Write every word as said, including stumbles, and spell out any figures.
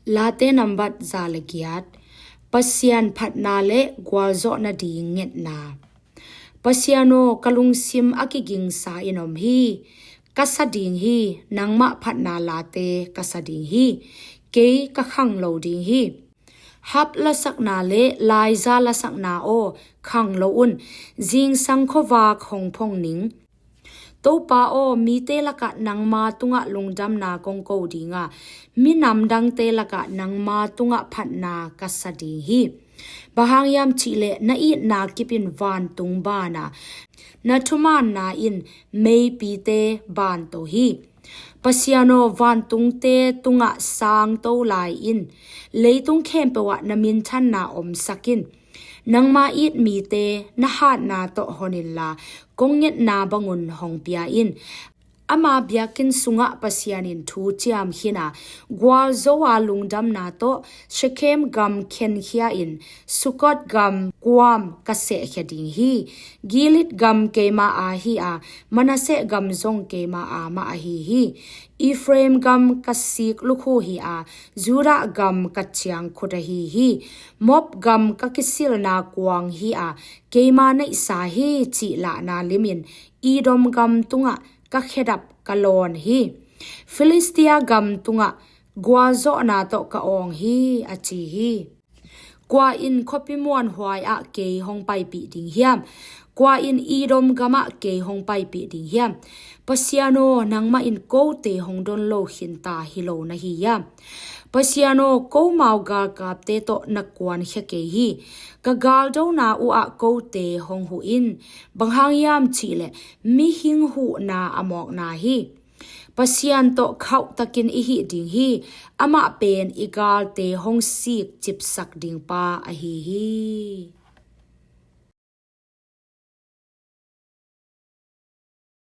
Late nambat za le giat. Pasian phatna le gualzawh nading ngetna. Pasian aw, ka lungsim a kigingsa in om hi. Ka sa ding hi, nangmah phatna late ka sa ding hi. Kei ka khang lo ding hi. Hap lasakna le laiza lasakna aw, khang lo un. Zingsang khuavak hong phong ning. Topa aw, mite lakah nangma tungah lungdamna kong ko ding a, minam dangte lakah nangma tungah phatna ka sa ding hi. Bang hang hiam cihleh na itna kip in vantung ban a, na thumaanna in meipite banto hi. Pasian aw, vantungte tungah sangto lai in, leitung khempeuh ah na minthanna omsak in. Nangma it mite na hatna tawh hon inla, kong ngetna bangun hong pia in. Ama biakinn sungah Pasian in thu ciam khin a, gualzo a lungdamna tawh Shekhem gam khenkhia in, Sukot gam kuam ka sehkhia ding hi. Gilead gam keima a hi a, Manasseh gam zong keima a mah ahi hi. Ephraim gam ka sik lukhu hi a, Judah gam ka ciangkhut ahi hi. Moab gam ka kisilna kuang hi a, keima neihsa hi, cih lahna limin Edom gam tungah ka khedap ka lawn hi. Filistia gam tungah gualzawhna tawh ka awng hi, a ci hi. Kua in khuapi muanhuai ah kei hong paipih ding hiam? Kua in Edom gamah kei hong paipih ding hiam? Pasian aw, nangmah in kote hong don lo khinta hi lo na hi hiam? Pasian aw, komau galkapte tawh na kuankhia kei hi. Ka galdona uh ah kote hong huh in. Bang hang hiam cihleh mihing huhna a mawkna hi. Pasian tawh khauhtakin i hih ding hi. Amah pen i galte hong sik cipsak ding pa ahi hi.